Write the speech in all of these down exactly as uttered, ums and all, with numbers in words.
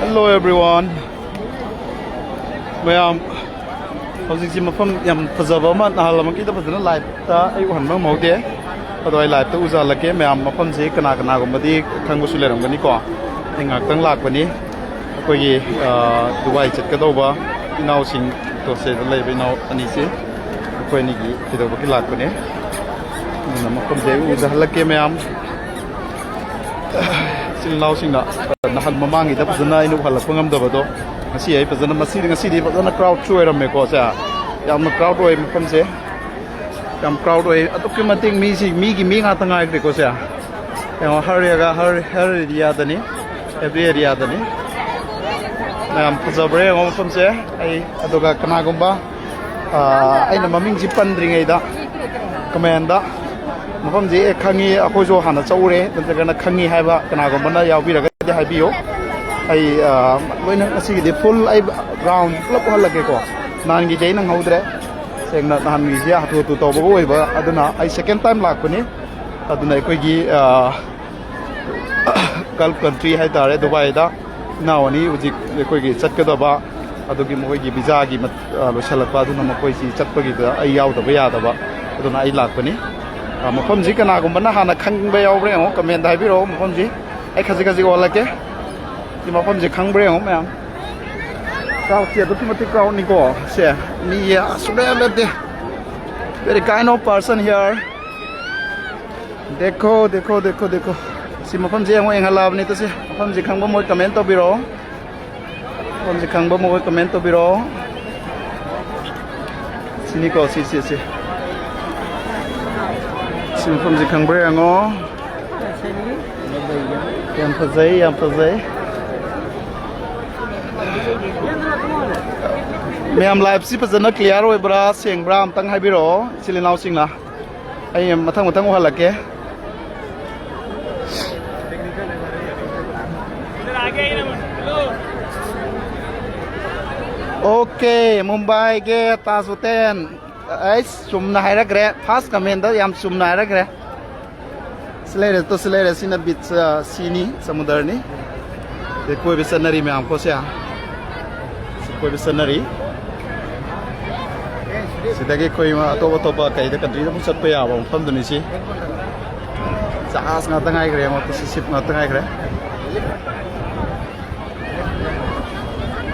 Hello everyone. ꯃꯌꯥꯝ, ꯍꯧꯖꯤꯛꯁꯤ ꯃꯐꯝ ꯌꯥꯝ ꯐꯖꯕ ꯑꯃ ꯅꯍꯥꯟ ꯑꯃꯒꯤꯗ ꯐꯖꯅ ꯂꯥꯏꯞꯇ ꯑꯩ ꯎꯍꯟꯕ ꯉꯝꯍꯧꯗꯦ꯫ ꯑꯗꯣ ꯑꯩ ꯂꯥꯏꯞꯇ ꯎꯖꯍꯜꯂꯛꯀꯦ꯫ ꯃꯌꯥꯝ, ꯃꯐꯝꯁꯤ ꯀꯅꯥ ꯀꯅꯥꯒꯨꯝꯕꯗꯤ ꯈꯪꯕꯁꯨ ꯂꯩꯔꯝꯒꯅꯤꯀꯣ꯫ ꯑꯩ ꯉꯥꯏꯍꯥꯛꯇꯪ ꯂꯥꯛꯄꯅꯤ꯫ ꯑꯩꯈꯣꯏꯒꯤ, ꯑ, ꯗꯨꯕꯥꯏ ꯆꯠꯀꯗꯧꯕ ꯏꯅꯥꯎꯁꯤꯡ, ꯇꯣꯁꯦꯗ ꯂꯩꯕ ꯏꯅꯥꯎ ꯑꯅꯤꯁꯤ, ꯑꯩꯈꯣꯏ ꯑꯅꯤꯒꯤ ꯀꯩꯗꯧꯕꯒꯤ ꯂꯥꯛꯄꯅꯦ꯫ ꯑꯗꯨꯅ ꯃꯐꯝꯁꯦ ꯑꯩ ꯎꯖꯍꯜꯂꯛꯀꯦ ꯃꯌꯥꯝ꯫ ꯏꯆꯤꯜ ꯏꯅꯥꯎꯁꯤꯡꯅ ꯅꯍꯥꯟ ꯃꯃꯥꯡꯒꯤꯗ ꯐꯖꯅ ꯑꯩꯅ ꯎꯍꯜꯂꯛꯄ ꯉꯝꯗꯕꯗꯣ, ꯉꯁꯤ ꯑꯩ ꯐꯖꯅ, ꯃꯁꯤꯗꯤ, ꯉꯁꯤꯗꯤ ꯐꯖꯅ ꯀ꯭ꯔꯥꯎꯗꯁꯨ ꯑꯣꯏꯔꯝꯃꯦꯀꯣ꯫ ꯁꯦ, ꯌꯥꯝꯅ ꯀ꯭ꯔꯥꯎꯗ ꯑꯣꯏ ꯃꯐꯝꯁꯦ, ꯌꯥꯝ ꯀ꯭ꯔꯥꯎꯗ ꯑꯣꯏ꯫ ꯑꯗꯨꯛꯀꯤ ꯃꯇꯤꯛ ꯃꯤꯁꯤ, ꯃꯤꯒꯤ ꯃꯤ ꯉꯥꯛꯇ ꯉꯥꯏꯈ꯭ꯔꯦꯀꯣ꯫ ꯁꯦ, ꯌꯦꯡꯉꯣ, ꯍꯔ ꯑꯦꯔꯤꯌꯥ, ꯍꯔ, ꯍꯔ ꯑꯦꯔꯤꯌꯥꯗꯅꯤ, ꯑꯦꯕ꯭ꯔꯤ ꯑꯦꯔꯤꯌꯥꯗꯅꯤ꯫ ꯃꯌꯥꯝ, ꯐꯖꯕ꯭ꯔꯥ ꯌꯦꯡꯉꯣ ꯃꯐꯝꯁꯦ꯫ ꯑꯩ, ꯑꯗꯨꯒ ꯀꯅꯥꯒꯨꯝꯕ, ꯑ, ꯑꯩꯅ ꯃꯃꯤꯡꯁꯤ ꯄꯟꯗ꯭ꯔꯤꯉꯩꯗ ꯀꯃꯦꯟꯗ ꯃꯐꯝꯁꯤ, "ꯑꯦ, ꯈꯪꯉꯤ, ꯑꯩꯈꯣꯏꯁꯨ ꯍꯥꯟꯅ ꯆꯠꯎꯔꯦ" ꯅꯠꯇ꯭ꯔꯒꯅ "ꯈꯪꯉꯤ" ꯍꯥꯏꯕ ꯀꯅꯥꯒꯨꯝꯕꯅ ꯌꯥꯎꯕꯤꯔꯒꯗꯤ ꯍꯥꯏꯕꯤꯌꯨ꯫ ꯑꯩ, ꯑ, ꯂꯣꯏꯅ ꯉꯁꯤꯒꯤꯗꯤ ꯐꯨꯜ ꯑꯩ ꯒ꯭ꯔꯥꯎꯟ ꯄꯨꯂꯞ ꯎꯍꯜꯂꯛꯀꯦꯀꯣ꯫ ꯅꯍꯥꯟꯒꯤꯗꯤ ꯑꯩ ꯅꯪꯍꯧꯗ꯭ꯔꯦ꯫ ꯁꯦꯡꯅ ꯅꯍꯥꯟꯒꯤꯁꯦ ꯍꯥꯊꯨ ꯍꯥꯊꯨ ꯇꯧꯕꯒ ꯑꯣꯏꯕ, ꯑꯗꯨꯅ ꯑꯩ ꯁꯦꯀꯦꯟ ꯇꯥꯏꯝ ꯂꯥꯛꯄꯅꯤ꯫ ꯑꯗꯨꯅ ꯑꯩꯈꯣꯏꯒꯤ, ꯑ, ꯒꯜꯐ ꯀꯟꯇ꯭ꯔꯤ ꯍꯥꯏꯇꯥꯔꯦ, ꯗꯨꯕꯥꯏꯗ ꯏꯅꯥꯎ ꯑꯅꯤ ꯍꯧꯖꯤꯛ ꯑꯩꯈꯣꯏꯒꯤ ꯆꯠꯀꯗꯕ, ꯑꯗꯨꯒꯤ ꯃꯈꯣꯏꯒꯤ ꯚꯤꯖꯥꯒꯤ ꯃꯠ-, ꯑ, ꯂꯣꯏꯁꯤꯜꯂꯛꯄ, ꯑꯗꯨꯅ ꯃꯈꯣꯏꯁꯤ ꯆꯠꯄꯒꯤꯗ ꯑꯩ ꯌꯥꯎꯗꯕ ꯌꯥꯗꯕ, ꯑꯗꯨꯅ ꯑꯩ ꯂꯥꯛꯄꯅꯤ꯫ ꯑ, ꯃꯐꯝꯁꯤ ꯀꯅꯥꯒꯨꯝꯕꯅ ꯍꯥꯟꯅ ꯈꯪꯕ ꯌꯥꯎꯕ꯭ꯔꯥ ꯌꯦꯡꯉꯣ, ꯀꯃꯦꯟꯗ ꯍꯥꯏꯕꯤꯔꯛꯑꯣ꯫ ꯃꯐꯝꯁꯤ ꯑꯩ ꯈꯖꯤꯛ ꯈꯖꯤꯛ ꯑꯣꯜꯂꯛꯀꯦ꯫ ꯁꯤ ꯃꯐꯝꯁꯤ ꯈꯪꯕ꯭ꯔꯥ ꯌꯦꯡꯉꯣ ꯃꯌꯥꯝ꯫ ꯀ꯭ꯔꯥꯎꯗꯁꯦ ꯑꯗꯨꯛꯀꯤ ꯃꯇꯤꯛ ꯀ꯭ꯔꯥꯎꯗꯅꯤꯀꯣ꯫ ꯁꯦ, ꯃꯤ ꯁꯨꯡꯂꯦꯞ ꯂꯦꯞꯇꯦ꯫ Very kind of person here. ꯗꯦꯈꯣ, ꯗꯦꯈꯣ, ꯗꯦꯈꯣ, ꯗꯦꯈꯣ꯫ ꯁꯤ ꯃꯐꯝꯁꯦ ꯌꯦꯡꯉꯣ, ꯌꯦꯡꯍꯜꯂꯛꯑꯕꯅꯤ꯫ ꯇꯁꯦ, ꯃꯐꯝꯁꯦ ꯈꯪꯕ ꯃꯣꯏ ꯀꯃꯦꯟ ꯇꯧꯕꯤꯔꯛꯑꯣ꯫ ꯃꯐꯝꯁꯦ ꯈꯪꯕ ꯃꯣꯏ ꯀꯃꯦꯟ ꯇꯧꯕꯤꯔꯛꯑꯣ꯫ ꯁꯤꯅꯤꯀꯣ, ꯁꯤ, ꯁꯤ, ꯁꯤ꯫ ꯁꯤ ꯃꯐꯝꯁꯦ ꯈꯪꯕ꯭ꯔꯥ ꯌꯦꯡꯉꯣ꯫ ꯌꯥꯝ ꯐꯖꯩ, ꯌꯥꯝ ꯐꯖꯩ꯫ ꯃꯌꯥꯝ, ꯂꯥꯏꯐꯁꯤ ꯐꯖꯅ ꯀ꯭ꯂꯤꯌꯥꯔ ꯑꯣꯏꯕ꯭ꯔꯥ, ꯁꯦꯡꯕ꯭ꯔꯥ ꯑꯝꯇꯪ ꯍꯥꯏꯕꯤꯔꯛꯑꯣ, ꯏꯆꯤꯜ ꯏꯅꯥꯎꯁꯤꯡꯅ꯫ ꯑꯩ ꯃꯊꯪ ꯃꯊꯪ ꯎꯍꯜꯂꯛꯀꯦ꯫ ꯑꯣꯀꯦ, ꯃꯨꯝꯕꯥꯏꯒꯤ ꯇꯥꯖ ꯍꯣꯇꯦꯜ꯫ ꯑꯩꯁ, ꯆꯨꯝꯅ ꯍꯥꯏꯔꯛꯈ꯭ꯔꯦ, ꯐꯥꯔꯁ ꯀꯃꯦꯟꯗ ꯌꯥꯝ ꯆꯨꯝꯅ ꯍꯥꯏꯔꯛꯈ꯭ꯔꯦ꯫ ꯁꯤ ꯂꯩꯔꯦ, ꯇꯣ, ꯁꯤ ꯂꯩꯔꯦ꯫ ꯁꯤꯅ ꯕꯤꯆ, ꯑ, ꯁꯤꯅꯤ, ꯁꯃꯨꯗ꯭ꯔꯅꯤ꯫ ꯀꯣꯏꯕ ꯆꯠꯅꯔꯤ ꯃꯌꯥꯝ ꯀꯣ ꯁꯦ꯫ ꯀꯣꯏꯕ ꯆꯠꯅꯔꯤ꯫ ꯁꯤꯗꯒꯤ ꯑꯩꯈꯣꯏ ꯑꯇꯣꯞ ꯑꯇꯣꯞꯄ ꯀꯩꯗ ꯀꯟꯇ꯭ꯔꯤꯗ ꯑꯃꯨꯛ ꯆꯠꯄ ꯌꯥꯕ ꯃꯐꯝꯗꯨꯅꯤ ꯁꯤ꯫ ꯖꯍꯥꯖ ꯉꯥꯛꯇ ꯉꯥꯏꯈ꯭ꯔꯦ, ꯌꯦꯡꯉꯣ, ꯁꯤ ꯁꯤꯞ ꯉꯥꯛꯇ ꯉꯥꯏꯈ꯭ꯔꯦ꯫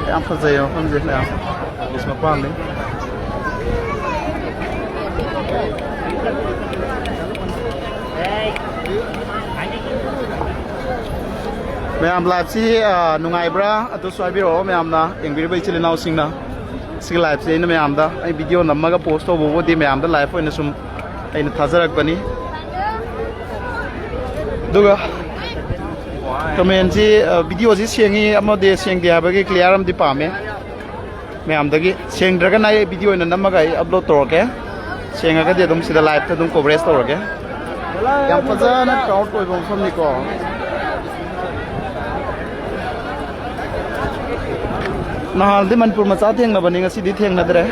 ꯌꯥꯝ ꯐꯖꯩ ꯃꯐꯝꯁꯦ ꯃꯌꯥꯝ꯫ ꯕꯤꯁ ꯃꯄꯥꯟꯅꯤ꯫ ꯃꯌꯥꯝ, ꯂꯥꯏꯐꯁꯤ, ꯑ, ꯅꯨꯡꯉꯥꯏꯕ꯭ꯔꯥ? ꯑꯗꯨꯁꯨ ꯍꯥꯏꯕꯤꯔꯛꯑꯣ ꯃꯌꯥꯝꯅ, ꯌꯦꯡꯕꯤꯔꯤꯕ ꯏꯆꯤꯜ ꯏꯅꯥꯎꯁꯤꯡꯅ꯫ ꯁꯤꯒꯤ ꯂꯥꯏꯐꯁꯦ ꯑꯩꯅ ꯃꯌꯥꯝꯗ, ꯑꯩ ꯚꯤꯗꯤꯑꯣ ꯅꯝꯃꯒ ꯄꯣꯁ ꯇꯧꯕꯕꯨꯗꯤ ꯃꯌꯥꯝꯗ ꯂꯥꯏꯐ ꯑꯣꯏꯅ ꯁꯨꯝ ꯑꯩꯅ ꯊꯥꯖꯔꯛꯄꯅꯤ꯫ ꯑꯗꯨꯒ ꯀꯃꯦꯟꯁꯤ, ꯑ, ꯚꯤꯗꯤꯑꯣꯁꯤ ꯁꯦꯡꯉꯤ ꯑꯃꯗꯤ ꯁꯦꯡꯗꯦ ꯍꯥꯏꯕꯒꯤ ꯀ꯭ꯂꯤꯌꯥꯔ ꯑꯃꯗꯤ ꯄꯥꯝꯃꯦ꯫ ꯃꯌꯥꯝꯗꯒꯤ ꯁꯦꯡꯗ꯭ꯔꯒꯅ ꯑꯩ ꯚꯤꯗꯤꯑꯣ ꯑꯣꯏꯅ ꯅꯝꯃꯒ ꯑꯩ ꯑꯞꯂꯣꯗ ꯇꯧꯔꯛꯀꯦ꯫ ꯁꯦꯡꯉꯒꯗꯤ ꯑꯗꯨꯝ ꯁꯤꯗ ꯂꯥꯏꯐꯇ ꯑꯗꯨꯝ ꯀꯣꯚꯔꯦꯖ ꯇꯧꯔꯒꯦ꯫ ꯌꯥꯝ ꯐꯖꯅ ꯀ꯭ꯔꯥꯎꯗ ꯑꯣꯏꯕ ꯃꯐꯝꯅꯤꯀꯣ꯫ ꯅꯍꯥꯟꯗꯤ ꯃꯅꯤꯄꯨꯔ ꯃꯆꯥ ꯊꯦꯡꯅꯕꯅꯤ, ꯉꯁꯤꯗꯤ ꯊꯦꯡꯅꯗ꯭ꯔꯦ꯫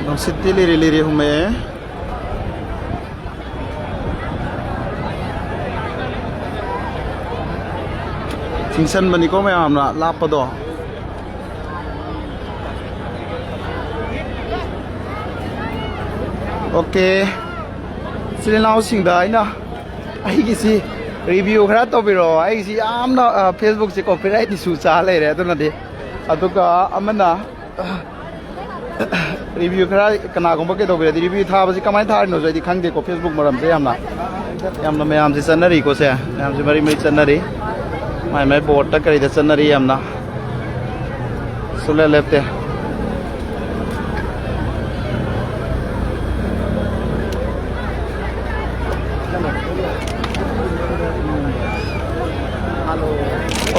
ꯅꯨꯡꯁꯤꯠꯇꯤ ꯂꯤꯔꯤ ꯂꯤꯔꯤ ꯍꯨꯝꯃꯛꯑꯦ꯫ ꯆꯤꯡꯁꯟꯕꯅꯤꯀꯣ ꯃꯌꯥꯝꯅ ꯂꯥꯞꯄꯗꯣ꯫ ꯑꯣꯀꯦ, ꯏꯆꯤꯜ ꯏꯅꯥꯎꯁꯤꯡꯗ ꯑꯩꯅ ꯑꯩꯒꯤꯁꯤ ꯔꯤꯚꯤꯌꯨ ꯈꯔ ꯇꯧꯕꯤꯔꯛꯑꯣ꯫ ꯑꯩꯒꯤꯁꯤ ꯌꯥꯝꯅ, ꯑ, ꯐꯦꯁꯕꯨꯛꯁꯦ ꯀꯣꯄꯤꯔꯥꯏꯠ ꯏꯁꯨ ꯆꯥ ꯂꯩꯔꯦ꯫ ꯑꯗꯨꯅꯗꯤ, ꯑꯗꯨꯒ ꯑꯃꯅ, ꯑ, ꯔꯤꯚꯤꯌꯨ ꯈꯔ ꯀꯅꯥꯒꯨꯝꯕ ꯀꯩꯗꯧꯕꯤꯔꯗꯤ, ꯔꯤꯚꯤꯌꯨ ꯊꯥꯕꯁꯤ ꯀꯃꯥꯏꯅ ꯊꯥꯔꯤꯅꯣꯁꯨ ꯑꯩꯗꯤ ꯈꯪꯗꯦꯀꯣ꯫ ꯐꯦꯁꯕꯨꯛ ꯃꯔꯝꯁꯦ ꯌꯥꯝꯅ, ꯌꯥꯝꯅ ꯃꯌꯥꯝꯁꯦ ꯆꯠꯅꯔꯤꯀꯣ ꯁꯦ꯫ ꯃꯌꯥꯝꯁꯦ ꯃꯔꯤ ꯃꯔꯤ ꯆꯠꯅꯔꯤ꯫ ꯃꯥꯏ ꯃꯥꯏ ꯕꯣꯔꯠꯇ ꯀꯔꯤꯗ ꯆꯠꯅꯔꯤ ꯌꯥꯝꯅ꯫ ꯁꯨꯡꯂꯦꯞ ꯂꯦꯞꯇꯦ꯫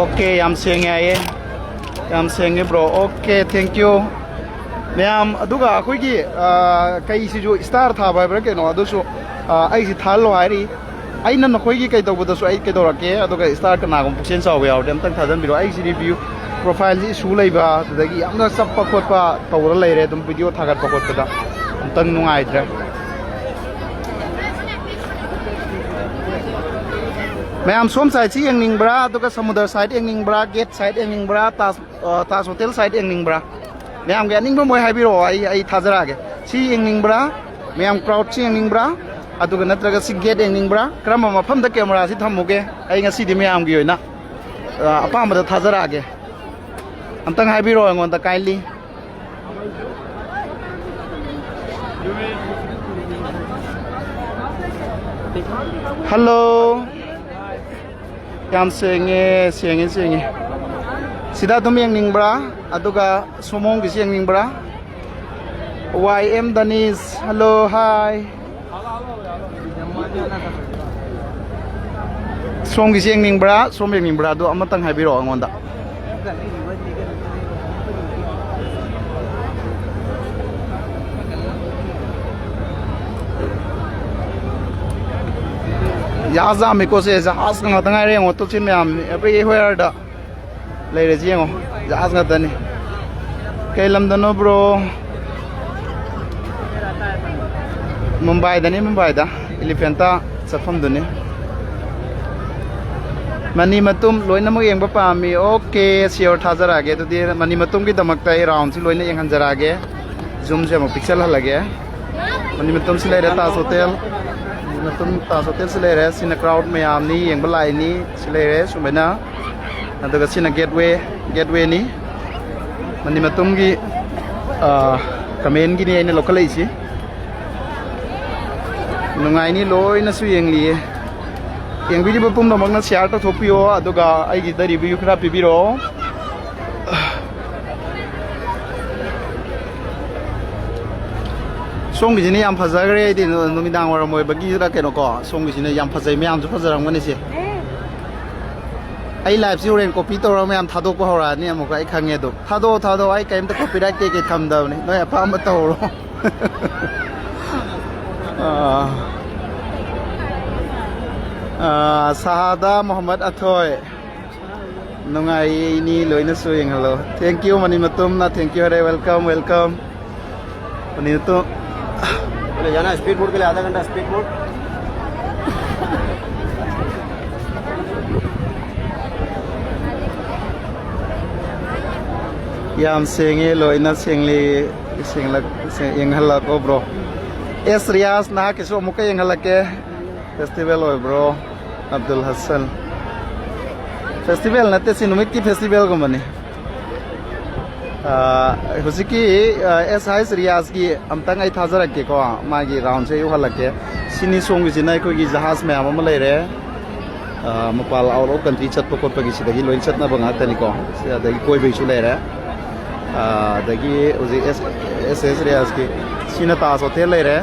ꯑꯣꯀꯦ, ꯌꯥꯝ ꯁꯦꯡꯉꯦ ꯍꯥꯏꯌꯦ꯫ ꯌꯥꯝ ꯁꯦꯡꯉꯦ, ꯕ꯭ꯔꯣ꯫ Okay, thank you꯫ ꯃꯌꯥꯝ, ꯑꯗꯨꯒ ꯑꯩꯈꯣꯏꯒꯤ, ꯑ, ꯀꯩꯁꯤꯁꯨ ꯁ꯭ꯇꯥꯔ ꯊꯥꯕ ꯍꯥꯏꯕ꯭ꯔꯥ ꯀꯩꯅꯣ, ꯑꯗꯨꯁꯨ ꯑꯩꯁꯤ ꯊꯥꯍꯜꯂꯣ ꯍꯥꯏꯔꯤ꯫ ꯑꯩꯅ ꯅꯈꯣꯏꯒꯤ ꯀꯩꯗꯧꯕꯗꯁꯨ ꯑꯩ ꯀꯩꯗꯧꯔꯛꯀꯦ, ꯑꯗꯨꯒ ꯏꯁꯇꯥꯔ ꯀꯅꯥꯒꯨꯝꯕ ꯄꯨꯛꯆꯦꯜ ꯆꯥꯎꯕ ꯌꯥꯎꯔꯗꯤ ꯑꯝꯇꯪ ꯊꯥꯖꯟꯕꯤꯔꯣ꯫ ꯑꯩꯁꯤ ꯔꯤꯚ꯭ꯌꯨ ꯄ꯭ꯔꯣꯐꯥꯏꯜꯁꯤ ꯏꯁꯨ ꯂꯩꯕ, ꯑꯗꯨꯗꯒꯤ ꯌꯥꯝꯅ ꯆꯞꯄ ꯈꯣꯠꯄ ꯇꯧꯔ ꯂꯩꯔꯦ꯫ ꯑꯗꯨꯝ ꯚꯤꯗꯤꯑꯣ ꯊꯥꯒꯠꯄ ꯈꯣꯠꯄꯗ ꯑꯝꯇꯪ ꯅꯨꯡꯉꯥꯏꯇ꯭ꯔꯦ꯫ ꯃꯌꯥꯝ ꯁꯣꯝ ꯁꯥꯏꯠꯁꯤ ꯌꯦꯡꯅꯤꯡꯕ꯭ꯔꯥ, ꯑꯗꯨꯒ ꯁꯃꯨꯗ꯭ꯔ ꯁꯥꯏꯠ ꯌꯦꯡꯅꯤꯡꯕ꯭ꯔꯥ, ꯒꯦꯠ ꯁꯥꯏꯠ ꯌꯦꯡꯅꯤꯡꯕ꯭ꯔꯥ, ꯇꯥꯖ ꯑ, ꯇꯥꯖ ꯍꯣꯇꯦꯜ ꯁꯥꯏꯠ ꯌꯦꯡꯅꯤꯡꯕ꯭ꯔꯥ? ꯃꯌꯥꯝꯒꯤ ꯑꯅꯤꯡꯕ ꯃꯣꯏ ꯍꯥꯏꯕꯤꯔꯛꯑꯣ, ꯑꯩ ꯑꯩ ꯊꯥꯖꯔꯛꯑꯒꯦ꯫ ꯁꯤ ꯌꯦꯡꯅꯤꯡꯕ꯭ꯔꯥ? ꯃꯌꯥꯝ ꯀ꯭ꯔꯥꯎꯗꯁꯤ ꯌꯦꯡꯅꯤꯡꯕ꯭ꯔꯥ? ꯑꯗꯨꯒ ꯅꯠꯇ꯭ꯔꯒ ꯁꯤ ꯒꯦꯠ ꯌꯦꯡꯅꯤꯡꯕ꯭ꯔꯥ? ꯀꯔꯝꯕ ꯃꯐꯝꯗ ꯀꯦꯃꯦꯔꯥꯁꯤ ꯊꯝꯃꯨꯒꯦ? ꯑꯩ ꯉꯁꯤꯗꯤ ꯃꯌꯥꯝꯒꯤ ꯑꯣꯏꯅ, ꯑ, ꯑꯄꯥꯝꯕꯗ ꯊꯥꯖꯔꯛꯑꯒꯦ꯫ ꯑꯝꯇꯪ ꯍꯥꯏꯕꯤꯔꯛꯑꯣ ꯑꯩꯉꯣꯟꯗ kindly꯫ ꯍꯜꯂꯣ꯫ ꯌꯥꯝ ꯁꯦꯡꯉꯦ, ꯁꯦꯡꯉꯦ, ꯁꯦꯡꯉꯦ꯫ ꯁꯤꯗ ꯑꯗꯨꯝ ꯌꯦꯡꯅꯤꯡꯕ꯭ꯔꯥ? ꯑꯗꯨꯒ ꯁꯣꯃꯣꯝꯒꯤꯁꯤ ꯌꯦꯡꯅꯤꯡꯕ꯭ꯔꯥ? ꯋꯥꯏ ꯑꯦꯝ ꯗꯅꯤꯁ, ꯍꯜꯂꯣ, ꯍꯥꯏ꯫ ꯁꯣꯝꯒꯤꯁꯤ ꯌꯦꯡꯅꯤꯡꯕ꯭ꯔꯥ? ꯁꯣꯝ ꯌꯦꯡꯅꯤꯡꯕ꯭ꯔꯥ? ꯑꯗꯣ ꯑꯃꯇꯪ ꯍꯥꯏꯕꯤꯔꯛꯑꯣ ꯑꯩꯉꯣꯟꯗ꯫ ꯖꯍꯥꯖ ꯌꯥꯝꯃꯤꯀꯣ ꯁꯦ, ꯖꯍꯥꯖ ꯉꯥꯛꯇ ꯉꯥꯏꯔꯦ ꯌꯦꯡꯉꯣ, ꯇꯣ ꯁꯤ ꯃꯌꯥꯝ everywhere ꯗ ꯂꯩꯔꯦꯁꯤ ꯌꯦꯡꯉꯣ, ꯖꯍꯥꯖ ꯉꯥꯛꯇꯅꯤ꯫ ꯀꯩ ꯂꯝꯗꯅꯣ bro? ꯃꯨꯝꯕꯥꯏꯗꯅꯤ, ꯃꯨꯝꯕꯥꯏꯗ ꯏꯂꯤꯐꯦꯟꯇꯥ ꯆꯠꯐꯝꯗꯨꯅꯤ꯫ ꯃꯅꯤ ꯃꯇꯨꯝ ꯂꯣꯏꯅꯃꯛ ꯌꯦꯡꯕ ꯄꯥꯝꯃꯤ꯫ Okay, sure, ꯊꯥꯖꯔꯛꯑꯒꯦ꯫ ꯑꯗꯨꯗꯤ ꯃꯅꯤ ꯃꯇꯨꯝꯒꯤꯗꯃꯛꯇ ꯑꯩ ꯔꯥꯎꯟꯁꯤ ꯂꯣꯏꯅ ꯌꯦꯡꯍꯟꯖꯔꯛꯑꯒꯦ꯫ ꯖꯨꯝꯁꯦ ꯑꯃꯨꯛ ꯄꯤꯛꯁꯜꯍꯜꯂꯒꯦ꯫ ꯃꯅꯤ ꯃꯇꯨꯝꯁꯤ ꯂꯩꯔꯦ, ꯇꯥꯖ ꯍꯣꯇꯦꯜ꯫ ꯃꯅꯤ ꯃꯇꯨꯝ ꯇꯥꯖ ꯍꯣꯇꯦꯜꯁꯤ ꯂꯩꯔꯦ꯫ ꯁꯤꯅ ꯀ꯭ꯔꯥꯎꯗ ꯃꯌꯥꯝꯅꯤ, ꯌꯦꯡꯕ ꯂꯥꯛꯏꯅꯤ꯫ ꯁꯤ ꯂꯩꯔꯦ ꯁꯨꯃꯥꯏꯅ꯫ ꯑꯗꯨꯒ ꯁꯤꯅ ꯒꯦꯠꯋꯦ, ꯒꯦꯠꯋꯦꯅꯤ꯫ ꯃꯅꯤ ꯃꯇꯨꯝꯒꯤ, ꯑ, ꯀꯃꯦꯟꯒꯤꯅꯤ ꯑꯩꯅ ꯂꯧꯈꯠꯂꯛꯏꯁꯤ꯫ ꯅꯨꯡꯉꯥꯏꯅꯤ, ꯂꯣꯏꯅꯁꯨ ꯌꯦꯡꯂꯤꯌꯦ꯫ ꯌꯦꯡꯕꯤꯔꯤꯕ ꯄꯨꯝꯅꯃꯛꯅ share ꯇꯧꯊꯣꯛꯄꯤꯌꯣ, ꯑꯗꯨꯒ ꯑꯩꯒꯤꯗ review ꯈꯔ ꯄꯤꯕꯤꯔꯛꯑꯣ꯫ ꯁꯣꯝꯒꯤꯁꯤꯅ ꯌꯥꯝ ꯐꯖꯈ꯭ꯔꯦ꯫ ꯑꯩꯗꯤ ꯅꯨ-, ꯅꯨꯃꯤꯗꯥꯡ ꯋꯥꯏꯔꯝ ꯑꯣꯏꯕꯒꯤꯔ ꯀꯩꯅꯣꯀꯣ, ꯁꯣꯝꯒꯤꯁꯤꯅ ꯌꯥꯝ ꯐꯖꯩ꯫ ꯃꯌꯥꯝꯁꯨ ꯐꯖꯔꯝꯒꯅꯤ ꯁꯦ꯫ ꯑꯩ live ꯁꯤ ꯍꯣꯔꯦꯟ copy ꯇꯧꯔꯒ ꯃꯌꯥꯝ ꯊꯥꯗꯣꯛꯄ ꯍꯧꯔꯛꯑꯅꯤ ꯑꯃꯨꯛꯀ, ꯑꯩ ꯈꯪꯉꯦ꯫ ꯑꯗꯣ ꯊꯥꯗꯣꯛꯑꯣ, ꯊꯥꯗꯣꯛꯑꯣ, ꯑꯩ ꯀꯩꯝꯇ copyright ꯀꯩꯀꯩ ꯊꯝꯗꯕꯅꯤ, ꯅꯣꯏ ꯑꯄꯥꯝꯕ ꯇꯧꯔꯣ꯫ ꯑꯥ, ꯑꯥ, ꯁꯍꯥꯗꯥ ꯃꯣꯍꯝꯃꯗ ꯑꯊꯣꯏ꯫ ꯅꯨꯡꯉꯥꯏꯅꯤ, ꯂꯣꯏꯅꯁꯨ ꯌꯦꯡꯍꯜꯂꯣ꯫ Thank you, ꯃꯅꯤ ꯃꯇꯨꯝꯅ꯫ Thank you, ꯍꯔꯦ꯫ Welcome, welcome꯫ ꯃꯅꯤ ꯃꯇꯨꯝ꯫ चले जाना, स्पीड बोट के लिए आधा घंटा स्पीड बोट। ꯌꯥꯝ ꯁꯦꯡꯉꯦ, ꯂꯣꯏꯅ ꯁꯦꯡꯂꯤ꯫ ꯁꯦꯡꯂꯛ-, ꯁꯦꯡ-, ꯌꯦꯡꯍꯜꯂꯛꯑꯣ, ꯕ꯭ꯔꯣ꯫ ꯑꯦꯁ ꯔꯤꯌꯥꯁ, ꯅꯍꯥꯛꯀꯤꯁꯨ ꯑꯃꯨꯛꯀ ꯌꯦꯡꯍꯜꯂꯛꯀꯦ꯫ ꯐꯦꯁꯇꯤꯚꯦꯜ ꯑꯣꯏꯕ꯭ꯔꯣ, ꯑꯕꯗꯨꯜ ꯍꯁꯟ? ꯐꯦꯁꯇꯤꯚꯦꯜ ꯅꯠꯇꯦ, ꯁꯤ ꯅꯨꯃꯤꯠꯀꯤ ꯐꯦꯁꯇꯤꯚꯦꯜꯒꯨꯝꯕꯅꯤ꯫ ꯑꯥ, ꯍꯧꯖꯤꯛꯀꯤ, ꯑꯥ, ꯑꯦꯁ ꯍꯩꯆ ꯔꯤꯌꯥꯖꯀꯤ ꯑꯝꯇꯪ ꯑꯩ ꯊꯥꯖꯔꯛꯀꯦꯀꯣ, ꯃꯥꯒꯤ ꯔꯥꯎꯟꯁꯦ ꯑꯩ ꯎꯍꯜꯂꯛꯀꯦ꯫ ꯁꯤꯅꯤ ꯁꯣꯝꯒꯤꯁꯤꯅ ꯑꯩꯈꯣꯏꯒꯤ ꯖꯍꯥꯖ ꯃꯌꯥꯝ ꯑꯃ ꯂꯩꯔꯦ꯫ ꯑꯥ, ꯃꯄꯥꯟ ꯑꯥꯎꯠ ꯑꯣꯐ ꯀꯟꯇ꯭ꯔꯤ ꯆꯠꯄ ꯈꯣꯠꯄꯒꯤ ꯁꯤꯗꯒꯤ ꯂꯣꯏ ꯆꯠꯅꯕ ꯉꯥꯛꯇꯅꯤꯀꯣ꯫ ꯁꯤ ꯑꯗꯒꯤ ꯀꯣꯏꯕꯒꯤꯁꯨ ꯂꯩꯔꯦ꯫ ꯑꯥ, ꯑꯗꯒꯤ ꯍꯧꯖꯤꯛ ꯑꯦꯁ, ꯑꯦꯁ ꯑꯦꯁ ꯔꯤꯌꯥꯖꯀꯤ ꯁꯤꯅ ꯇꯥꯖ ꯍꯣꯇꯦꯜ ꯂꯩꯔꯦ꯫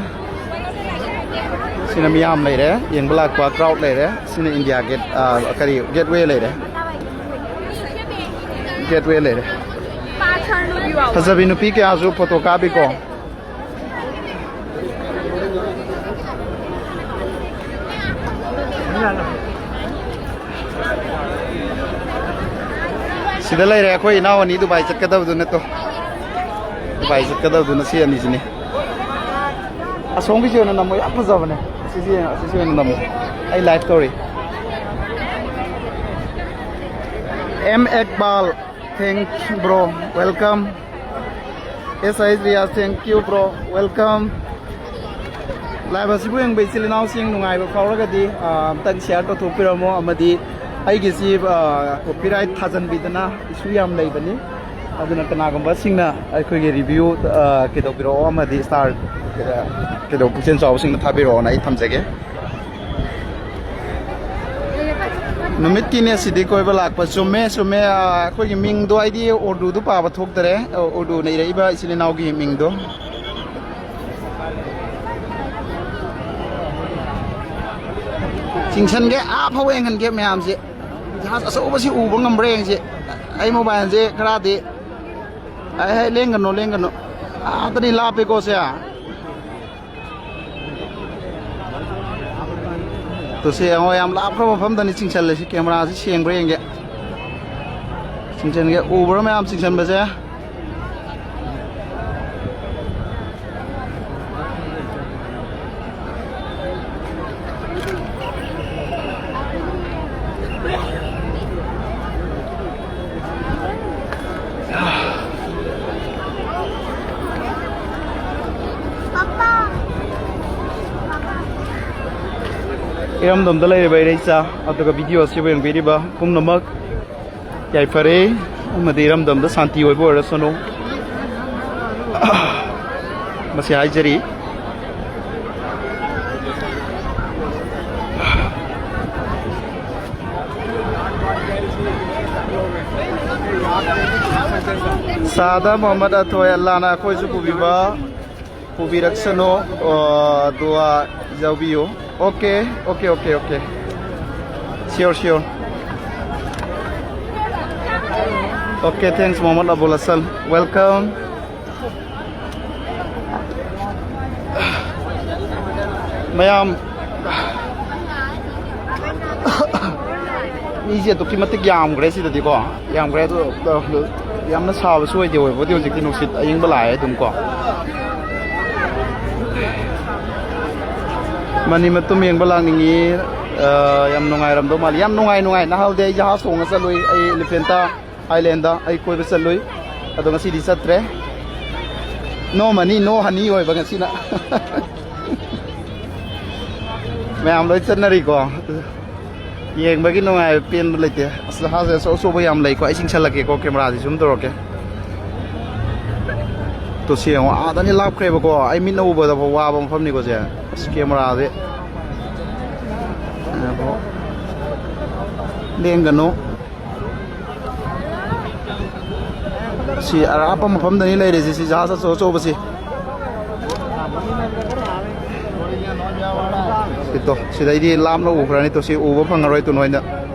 ꯁꯤꯅ ꯃꯤꯌꯥꯝ ꯂꯩꯔꯦ, ꯌꯦꯡꯕ ꯂꯥꯛꯄ ꯀ꯭ꯔꯥꯎꯗ ꯂꯩꯔꯦ꯫ ꯁꯤꯅ ꯏꯟꯗꯤꯌꯥ ꯒꯦꯠ, ꯑꯥ, ꯀꯔꯤ, ꯒꯦꯠꯋꯦ ꯂꯩꯔꯦ꯫ ꯒꯦꯠꯋꯦ ꯂꯩꯔꯦ꯫ ꯐꯖꯕꯤ ꯅꯨꯄꯤ ꯀꯌꯥꯁꯨ ꯐꯣꯇꯣ ꯀꯥꯞꯄꯤꯀꯣ꯫ ꯁꯤꯗ ꯂꯩꯔꯦ ꯑꯩꯈꯣꯏ ꯏꯅꯥꯎ ꯑꯅꯤ ꯗꯨꯕꯥꯏ ꯆꯠꯀꯗꯕꯗꯨ ꯅꯠꯇꯣ꯫ ꯗꯨꯕꯥꯏ ꯆꯠꯀꯗꯕꯗꯨꯅ ꯁꯤ ꯑꯅꯤꯁꯤꯅꯤ꯫ ꯑꯁꯣꯝꯒꯤꯁꯤ ꯑꯣꯏꯅ ꯅꯝꯃꯣ, ꯌꯥꯝ ꯐꯖꯕꯅꯦ꯫ ꯁꯤꯁꯤ ꯌꯦꯡꯉꯣ, ꯁꯤꯁꯤ ꯑꯣꯏꯅ ꯅꯝꯃꯣ꯫ ꯑꯩ ꯂꯥꯏꯚ ꯇꯧꯔꯤ꯫ M Iqbal, thank bro, welcome. S H Riyaz, thank you bro, welcome. Live ꯑꯁꯤꯕꯨ ꯌꯦꯡꯕ ꯏꯆꯤꯜ ꯏꯅꯥꯎꯁꯤꯡ ꯅꯨꯡꯉꯥꯏꯕ ꯐꯥꯎꯔꯒꯗꯤ, ꯑ, ꯑꯝꯇꯪ ꯁꯤꯌꯥꯔ ꯇꯧꯊꯣꯛꯄꯤꯔꯝꯃꯣ꯫ ꯑꯃꯗꯤ ꯑꯩꯒꯤꯁꯤ, ꯑ, ꯀꯣꯄꯤꯔꯥꯏꯠ ꯊꯥꯖꯟꯕꯤꯗꯅ ꯏꯁꯨ ꯌꯥꯝ ꯂꯩꯕꯅꯤ꯫ ꯑꯗꯨꯅ ꯀꯅꯥꯒꯨꯝꯕꯁꯤꯡꯅ ꯑꯩꯈꯣꯏꯒꯤ ꯔꯤꯚ꯭ꯌꯨ, ꯑ, ꯀꯩꯗꯧꯕꯤꯔꯛꯑꯣ ꯑꯃꯗꯤ ꯁ꯭ꯇꯥꯔ, ꯑ, ꯀꯩꯗꯧ ꯄꯨꯛꯆꯦꯜ ꯆꯥꯎꯕꯁꯤꯡꯅ ꯊꯥꯕꯤꯔꯛꯑꯣꯅ ꯑꯩ ꯊꯝꯖꯒꯦ꯫ ꯅꯨꯃꯤꯠꯀꯤꯅꯦ ꯁꯤꯗꯤ ꯀꯣꯏꯕ ꯂꯥꯛꯄ꯫ ꯆꯨꯝꯃꯦ, ꯆꯨꯝꯃꯦ꯫ ꯑ, ꯑꯩꯈꯣꯏꯒꯤ ꯃꯤꯡꯗꯣ ꯑꯩꯗꯤ ꯎꯔꯗꯨꯗꯨ ꯄꯥꯕ ꯊꯣꯛꯇꯔꯦ꯫ ꯑ, ꯎꯔꯗꯨꯅ ꯏꯔꯛꯏꯕ ꯏꯆꯤꯜ ꯏꯅꯥꯎꯒꯤ ꯃꯤꯡꯗꯣ꯫ ꯆꯤꯡꯁꯟꯒꯦ, ꯑꯥ ꯐꯥꯎ ꯌꯦꯡꯍꯟꯒꯦ ꯃꯌꯥꯝꯁꯦ꯫ ꯖꯍꯥꯖ ꯑꯆꯧꯕꯁꯤ ꯎꯕ ꯉꯝꯕ꯭ꯔꯥ ꯌꯦꯡꯁꯦ꯫ ꯑꯩ ꯃꯣꯕꯥꯏꯜꯁꯦ ꯈꯔꯗꯤ, ꯑꯩ, ꯍꯦ, ꯂꯦꯡꯒꯅꯨ, ꯂꯦꯡꯒꯅꯨ꯫ ꯑꯥꯗꯗꯤ ꯂꯥꯞꯄꯦꯀꯣ ꯁꯦ꯫ ꯇꯨꯁꯦ ꯌꯦꯡꯉꯣ, ꯌꯥꯝ ꯂꯥꯞꯈ꯭ꯔꯕ ꯃꯐꯝꯗꯅꯤ ꯆꯤꯡꯁꯜꯂꯤꯁꯤ꯫ ꯀꯦꯃꯦꯔꯥꯁꯤ ꯁꯦꯡꯕ꯭ꯔꯥ ꯌꯦꯡꯒꯦ꯫ ꯆꯤꯡꯁꯟꯒꯦ꯫ ꯎꯕ꯭ꯔꯥ ꯃꯌꯥꯝ ꯆꯤꯡꯁꯟꯕꯁꯦ? ꯏꯔꯝꯗꯝꯗ ꯂꯩꯔꯤꯕ ꯏꯔꯩꯆꯥ ꯑꯗꯨꯒ ꯚꯤꯗꯤꯑꯣ ꯑꯁꯤꯕꯨ ꯌꯦꯡꯕꯤꯔꯤꯕ ꯄꯨꯝꯅꯃꯛ ꯌꯥꯏꯐꯔꯦ ꯑꯃꯗꯤ ꯏꯔꯝꯗꯝꯗ ꯁꯥꯟꯇꯤ ꯑꯣꯏꯕ ꯑꯣꯏꯔꯁꯅꯨ꯫ ꯃꯁꯤ ꯍꯥꯏꯖꯔꯤ꯫ ꯁꯥꯗ ꯃꯣꯍꯝꯃꯗ ꯑꯊꯣꯏ, ꯑꯜꯂꯥꯅ ꯑꯩꯈꯣꯏꯁꯨ ꯄꯨꯕꯤꯕ, ꯄꯨꯕꯤꯔꯛꯁꯅꯨ꯫ ꯑ, ꯗꯨꯋꯥ ꯌꯥꯎꯕꯤꯌꯨ꯫ Okay, okay, okay, okay. Sure, sure. Okay, thanks, Mohammad Abul Hasan. Welcome. ꯃꯌꯥꯝ, ꯃꯤꯁꯦ ꯑꯗꯨꯛꯀꯤ ꯃꯇꯤꯛ ꯌꯥꯝꯈ꯭ꯔꯦ ꯁꯤꯗꯗꯤꯀꯣ꯫ ꯌꯥꯝꯈ꯭ꯔꯦ ꯑꯗꯣ, ꯑꯗꯣ ꯌꯥꯝꯅ ꯁꯥꯕꯁꯨ ꯑꯣꯏꯗꯦ꯫ ꯑꯣꯏꯕꯨꯗꯤ ꯍꯧꯖꯤꯛꯇꯤ ꯅꯨꯡꯁꯤꯠ ꯑꯌꯤꯡꯕ ꯂꯥꯛꯑꯦ ꯑꯗꯨꯝ ꯀꯣ꯫ ꯃꯅꯤ ꯃꯇꯨꯝ ꯌꯦꯡꯕ ꯂꯥꯛꯅꯤꯡꯉꯤ꯫ ꯑ, ꯌꯥꯝ ꯅꯨꯡꯉꯥꯏꯔꯝꯗꯧ ꯃꯥꯜꯂꯤ꯫ ꯌꯥꯝ ꯅꯨꯡꯉꯥꯏ, ꯅꯨꯡꯉꯥꯏ꯫ ꯅꯍꯥꯟꯗꯤ ꯑꯩ ꯖꯍꯥꯖ ꯇꯣꯡꯉ ꯆꯠꯂꯨꯏ, ꯑꯩ ꯏꯂꯤꯐꯦꯟꯇꯥ ꯑꯥꯏꯂꯦꯟꯗ ꯑꯩ ꯀꯣꯏꯕ ꯆꯠꯂꯨꯏ꯫ ꯑꯗꯣ ꯉꯁꯤꯗꯤ ꯆꯠꯇ꯭ꯔꯦ꯫ No money, no honey ꯑꯣꯏꯕ ꯉꯁꯤꯅ꯫ ꯃꯌꯥꯝ ꯂꯣꯏ ꯆꯠꯅꯔꯤꯀꯣ꯫ ꯌꯦꯡꯕꯒꯤ ꯅꯨꯡꯉꯥꯏꯕ ꯄꯦꯟꯕ ꯂꯩꯇꯦ꯫ ꯑꯁ, ꯖꯍꯥꯖ ꯑꯆꯧ ꯑꯆꯧꯕ ꯌꯥꯝ ꯂꯩꯀꯣ꯫ ꯑꯩ ꯆꯤꯡꯁꯜꯂꯛꯀꯦꯀꯣ, ꯀꯦꯃꯦꯔꯥꯁꯤ zoom ꯇꯧꯔꯛꯀꯦ꯫ ꯇꯨ ꯁꯤ ꯌꯦꯡꯉꯣ, ꯑꯥꯗꯅꯤ ꯂꯥꯞꯈ꯭ꯔꯦꯕꯀꯣ꯫ ꯑꯩ ꯃꯤꯠꯅ ꯎꯕꯗ ꯐꯥꯎ ꯋꯥꯕ ꯃꯐꯝꯅꯤꯀꯣ ꯁꯦ꯫ ꯑꯁ, ꯀꯦꯃꯦꯔꯥꯁꯦ꯫ ꯉꯥꯏꯈꯣ꯫ ꯂꯦꯡꯒꯅꯨ꯫ ꯁꯤ ꯑꯔꯥꯞꯄ ꯃꯐꯝꯗꯅꯤ ꯂꯩꯔꯤꯁꯤ, ꯁꯤ ꯖꯍꯥꯖ ꯑꯆꯧ ꯑꯆꯧꯕꯁꯤ꯫ ꯁꯤꯗꯣ, ꯁꯤꯗꯩꯗꯤ ꯂꯥꯞꯅ ꯎꯈ꯭ꯔꯅꯤ꯫ ꯇꯣ, ꯁꯤ ꯎꯕ ꯐꯪꯉꯔꯣꯏ꯫ ꯇꯨ ꯅꯣꯏꯅ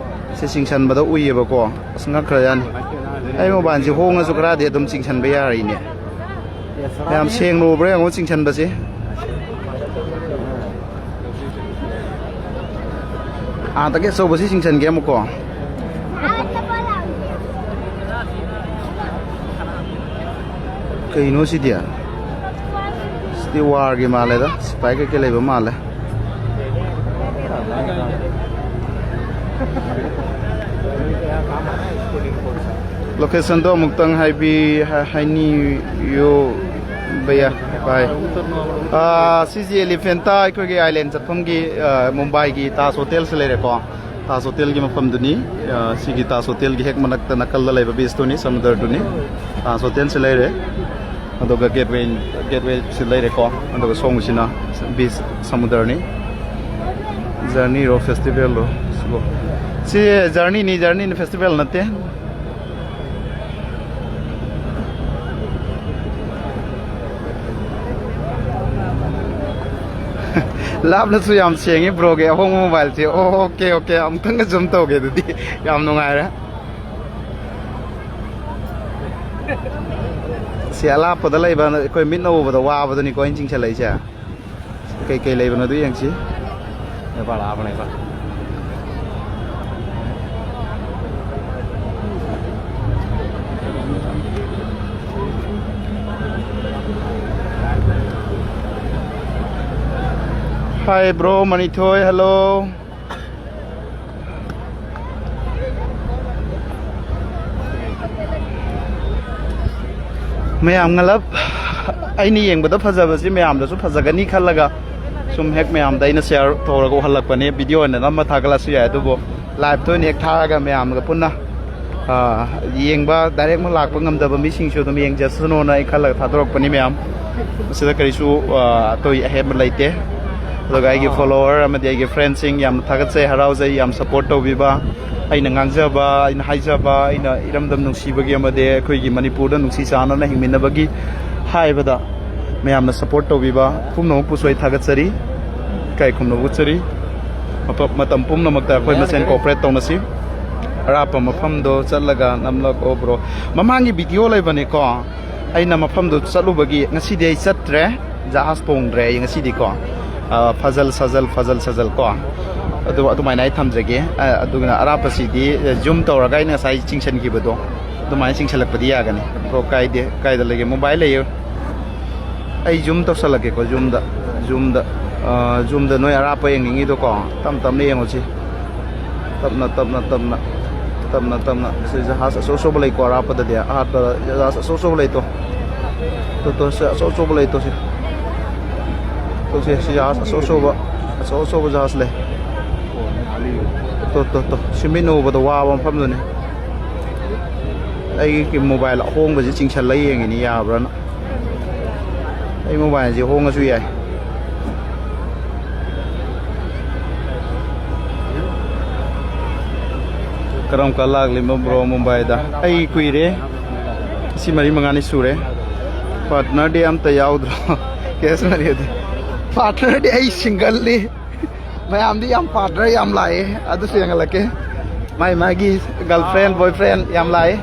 ꯁꯤ ꯆꯤꯡꯁꯟꯕꯗ ꯎꯏꯌꯦꯕꯀꯣ꯫ ꯑꯁ, ꯉꯛꯈ꯭ꯔꯖꯥꯠꯅꯤ꯫ ꯑꯩ ꯃꯣꯕꯥꯏꯜꯁꯤ ꯍꯣꯡꯉꯁꯨ ꯈꯔꯗꯤ ꯑꯗꯨꯝ ꯆꯤꯡꯁꯟꯕ ꯌꯥꯔꯤꯅꯦ꯫ ꯌꯥꯝ ꯁꯦꯡꯅ ꯎꯕ꯭ꯔꯥ ꯌꯦꯡꯉꯣ ꯆꯤꯡꯁꯟꯕꯁꯦ꯫ ꯑꯥꯗꯒꯤ ꯑꯆꯧꯕꯁꯤ ꯆꯤꯡꯁꯟꯒꯦ ꯑꯃꯨꯛꯀꯣ꯫ ꯀꯩꯅꯣ ꯁꯤꯗꯤ? ꯁꯤꯗꯤ ꯋꯥꯔꯒꯤ ꯃꯥꯜꯂꯦꯗ, ꯁꯤꯐꯥꯏ ꯀꯩꯀꯩ ꯂꯩꯕ ꯃꯥꯜꯂꯦ꯫ ꯂꯣꯀꯦꯁꯟꯗꯣ ꯑꯃꯨꯛꯇꯪ ꯍꯥꯏꯕꯤ ꯍꯥꯏꯅꯤꯌꯨ ꯚꯩꯌꯥ꯫ ꯚꯥꯏ, ꯁꯤꯁꯤ ꯑꯦꯂꯤꯐꯦꯟꯇꯥ ꯑꯩꯈꯣꯏꯒꯤ ꯑꯥꯏꯂꯦꯟ ꯆꯠꯐꯝꯒꯤ, ꯃꯨꯝꯕꯥꯏꯒꯤ ꯇꯥꯖ ꯍꯣꯇꯦꯜꯁꯤ ꯂꯩꯔꯦꯀꯣ꯫ ꯇꯥꯖ ꯍꯣꯇꯦꯜꯒꯤ ꯃꯐꯝꯗꯨꯅꯤ꯫ ꯁꯤꯒꯤ ꯇꯥꯖ ꯍꯣꯇꯦꯜꯒꯤ ꯍꯦꯛ ꯃꯅꯥꯛꯇ ꯅꯥꯀꯜꯗ ꯂꯩꯕ ꯕꯤꯁꯇꯨꯅꯤ, ꯁꯃꯨꯗ꯭ꯔꯗꯨꯅꯤ꯫ ꯇꯥꯖ ꯍꯣꯇꯦꯜꯁꯤ ꯂꯩꯔꯦ꯫ ꯑꯗꯨꯒ ꯒꯦꯠꯋꯦ, ꯒꯦꯠꯋꯦꯁꯤ ꯂꯩꯔꯦꯀꯣ꯫ ꯑꯗꯨꯒ ꯁꯣꯝꯒꯤꯁꯤꯅ ꯕꯤꯁ, ꯁꯃꯨꯗ꯭ꯔꯅꯤ꯫ ꯖꯔꯅꯤꯔꯣ ꯐꯦꯁꯇꯤꯚꯦꯜꯔꯣ ꯁꯤꯕꯣ? ꯁꯤ ꯖꯔꯅꯤꯅꯤ, ꯖꯔꯅꯤꯅꯤ, ꯐꯦꯁꯇꯤꯚꯦꯜ ꯅꯠꯇꯦ꯫ ꯂꯥꯞꯅꯁꯨ ꯌꯥꯝ ꯁꯦꯡꯉꯤ ꯕ꯭ꯔꯣꯒꯤ ꯑꯍꯣꯡꯕ ꯃꯣꯕꯥꯏꯜꯁꯦ꯫ ꯑꯣꯀꯦ, ꯑꯣꯀꯦ, ꯑꯃꯨꯛꯇꯪꯒ ꯖꯨꯝ ꯇꯧꯒꯦ ꯑꯗꯨꯗꯤ꯫ ꯌꯥꯝ ꯅꯨꯡꯉꯥꯏꯔꯦ꯫ ꯁꯤ ꯑꯂꯥꯞꯄꯗ ꯂꯩꯕ ꯑꯩꯈꯣꯏ ꯃꯤꯠꯅ ꯎꯕꯗ ꯋꯥꯕꯗꯨꯅꯤꯀꯣ ꯑꯩꯅ ꯆꯤꯡꯁꯤꯜꯂꯛꯏꯁꯦ꯫ ꯀꯩꯀꯩ ꯂꯩꯕꯅꯣ ꯑꯗꯨ ꯌꯦꯡꯁꯤ꯫ ꯅꯦꯄꯥꯜ ꯂꯥꯛꯑꯕ ꯅꯦꯄꯥꯜ꯫ Hi bro, ꯃꯅꯤꯊꯣꯏ, hello꯫ ꯃꯌꯥꯝ ꯉꯂꯞ ꯑꯩꯅ ꯌꯦꯡꯕꯗ ꯐꯖꯕꯁꯤ ꯃꯌꯥꯝꯗꯁꯨ ꯐꯖꯒꯅꯤ ꯈꯜꯂꯒ ꯁꯨꯝ ꯍꯦꯛ ꯃꯌꯥꯝꯗ ꯑꯩꯅ ꯁꯤꯌꯥꯔ ꯇꯧꯔꯒ ꯎꯍꯜꯂꯛꯄꯅꯦ꯫ ꯚꯤꯗꯤꯑꯣ ꯑꯣꯏꯅ ꯅꯝꯃ ꯊꯥꯒꯠꯂꯛꯑꯁꯨ ꯌꯥꯏ, ꯑꯗꯨꯕꯨ ꯂꯥꯏꯞꯇ ꯑꯣꯏꯅ ꯍꯦꯛ ꯊꯥꯔꯒ ꯃꯌꯥꯝꯒ ꯄꯨꯟꯅ, ꯑ, ꯌꯦꯡꯕ, ꯗꯥꯏꯔꯦꯛꯃꯛ ꯂꯥꯛꯄ ꯉꯝꯗꯕ ꯃꯤꯁꯤꯡꯁꯨ ꯑꯗꯨꯝ ꯌꯦꯡꯖꯁꯅꯨꯅ ꯑꯩ ꯈꯜꯂꯒ ꯊꯥꯗꯣꯔꯛꯄꯅꯤ ꯃꯌꯥꯝ꯫ ꯃꯁꯤꯗ ꯀꯔꯤꯁꯨ, ꯑ, ꯑꯇꯣꯏ ꯑꯍꯦꯟꯕ ꯂꯩꯇꯦ꯫ ꯑꯗꯨꯒ ꯑꯩꯒꯤ ꯐꯣꯂꯣꯋꯔ ꯑꯃꯗꯤ ꯑꯩꯒꯤ ꯐ꯭ꯔꯦꯟꯁꯤꯡ ꯌꯥꯝꯅ ꯊꯥꯒꯠꯆꯩ, ꯍꯔꯥꯎꯖꯩ, ꯌꯥꯝ ꯁꯞꯄꯣꯔꯠ ꯇꯧꯕꯤꯕ꯫ ꯑꯩꯅ ꯉꯥꯡꯖꯕ, ꯑꯩꯅ ꯍꯥꯏꯖꯕ, ꯑꯩꯅ ꯏꯔꯝꯗꯝ ꯅꯨꯡꯁꯤꯕꯒꯤ ꯑꯃꯗꯤ ꯑꯩꯈꯣꯏꯒꯤ ꯃꯅꯤꯄꯨꯔꯗ ꯅꯨꯡꯁꯤ ꯆꯥꯟꯅꯅ ꯍꯤꯡꯃꯤꯟꯅꯕꯒꯤ ꯍꯥꯏꯕꯗ ꯃꯌꯥꯝꯅ ꯁꯞꯄꯣꯔꯠ ꯇꯧꯕꯤꯕ ꯄꯨꯝꯅꯃꯛꯄꯨꯁꯨ ꯑꯩ ꯊꯥꯒꯠꯆꯔꯤ, ꯏꯀꯥꯏ ꯈꯨꯝꯅꯕ ꯎꯠꯆꯔꯤ꯫ ꯃꯐꯝ, ꯃꯇꯝ ꯄꯨꯝꯅꯃꯛꯇ ꯑꯩꯈꯣꯏ ꯃꯁꯦꯟ ꯀꯣꯑꯣꯄꯔꯦꯠ ꯇꯧꯅꯁꯤ꯫ ꯑꯔꯥꯞꯄ ꯃꯐꯝꯗꯣ ꯆꯠꯂꯒ ꯅꯝꯂꯛꯑꯣ ꯕ꯭ꯔꯣ꯫ ꯃꯃꯥꯡꯒꯤ ꯚꯤꯗꯤꯑꯣ ꯂꯩꯕꯅꯦꯀꯣ, ꯑꯩꯅ ꯃꯐꯝꯗꯣ ꯆꯠꯂꯨꯕꯒꯤ꯫ ꯉꯁꯤꯗꯤ ꯑꯩ ꯆꯠꯇ꯭ꯔꯦ, ꯖꯍꯥꯖ ꯇꯣꯡꯗ꯭ꯔꯦ ꯑꯩ ꯉꯁꯤꯗꯤꯀꯣ꯫ ꯑ, ꯐꯖꯜ ꯁꯥꯖꯜ, ꯐꯖꯜ ꯁꯥꯖꯜ ꯀꯣ꯫ ꯑꯗꯨ ꯑꯗꯨꯃꯥꯏꯅ ꯑꯩ ꯊꯝꯖꯒꯦ꯫ ꯑ, ꯑꯗꯨꯅ ꯑꯔꯥꯞꯄꯁꯤꯗꯤ, ꯑ, zoom ꯇꯧꯔꯒ ꯑꯩꯅ ꯉꯁꯥꯏ ꯆꯤꯡꯁꯤꯟꯈꯤꯕꯗꯣ ꯑꯗꯨꯃꯥꯏꯅ ꯆꯤꯡꯁꯤꯜꯂꯛꯄꯗꯤ ꯌꯥꯒꯅꯤ꯫ ꯀꯣ, ꯀꯥꯏꯗꯦ꯫ ꯀꯥꯏꯗ ꯂꯩꯒꯦ? ꯃꯨꯝꯕꯥꯏ ꯂꯩꯌꯦ꯫ ꯑꯩ zoom ꯇꯧꯁꯜꯂꯛꯀꯦꯀꯣ, zoomꯗ꯫ Zoomꯗ, ꯑ, zoomꯗ ꯅꯣꯏ ꯑꯔꯥꯞꯄ ꯌꯦꯡꯅꯤꯡꯉꯤꯗꯣꯀꯣ, ꯇꯞ ꯇꯞꯅ ꯌꯦꯡꯉꯨꯁꯤ꯫ ꯇꯞꯅ, ꯇꯞꯅ, ꯇꯞꯅ, ꯇꯞꯅ, ꯇꯞꯅ꯫ ꯁꯤ ꯖꯍꯥꯖ ꯑꯆꯧ ꯑꯆꯧꯕ ꯂꯩꯀꯣ, ꯑꯔꯥꯞꯄꯗꯗꯤ꯫ ꯑꯍꯥꯟꯕꯗ ꯖꯍꯥꯖ ꯑꯆꯧ ꯑꯆꯧꯕ ꯂꯩꯇꯣ꯫ ꯇꯣ, ꯇꯣ, ꯁꯤ ꯑꯆꯧ ꯑꯆꯧꯕ ꯂꯩꯇꯣ, ꯁꯤ꯫ ꯇꯣ, ꯁꯤ, ꯁꯤ ꯖꯍꯥꯖ ꯑꯆꯧ ꯑꯆꯧꯕ, ꯑꯆꯧ ꯑꯆꯧꯕ ꯖꯍꯥꯖ ꯂꯩ꯫ ꯇꯣ, ꯇꯣ, ꯇꯣ꯫ ꯁꯤ ꯃꯤꯠꯅ ꯎꯕꯗ ꯋꯥꯕ ꯃꯐꯝꯗꯨꯅꯤ꯫ ꯑꯩꯒꯤ mobile ꯑꯍꯣꯡꯕꯁꯤ ꯆꯤꯡꯁꯜꯂ ꯌꯦꯡꯉꯤꯅꯤ, ꯌꯥꯕ꯭ꯔꯥꯅ꯫ ꯑꯩ mobileꯁꯦ ꯍꯣꯡꯉꯁꯨ ꯌꯥꯏ꯫ ꯀꯔꯝ ꯀꯥꯟ ꯂꯥꯛꯂꯤꯕ bro ꯃꯨꯝꯕꯥꯏꯗ? ꯑꯩ ꯀꯨꯏꯔꯦ, ꯉꯁꯤ ꯃꯔꯤ ꯃꯉꯥꯅꯤ ꯁꯨꯔꯦ꯫ Partnerꯗꯤ ꯑꯝꯇ ꯌꯥꯎꯗ꯭ꯔꯣ? Cash moneyꯗꯤ? Partnerꯗꯤ ꯑꯩ singleꯅꯤ꯫ ꯃꯌꯥꯝꯗꯤ ꯌꯥꯝ partner ꯌꯥꯝ ꯂꯥꯛꯑꯦ, ꯑꯗꯨꯁꯨ ꯌꯦꯡꯍꯜꯂꯛꯀꯦ꯫ ꯃꯥꯏ ꯃꯥꯒꯤ girlfriend boyfriend ꯌꯥꯝ ꯂꯥꯛꯑꯦ꯫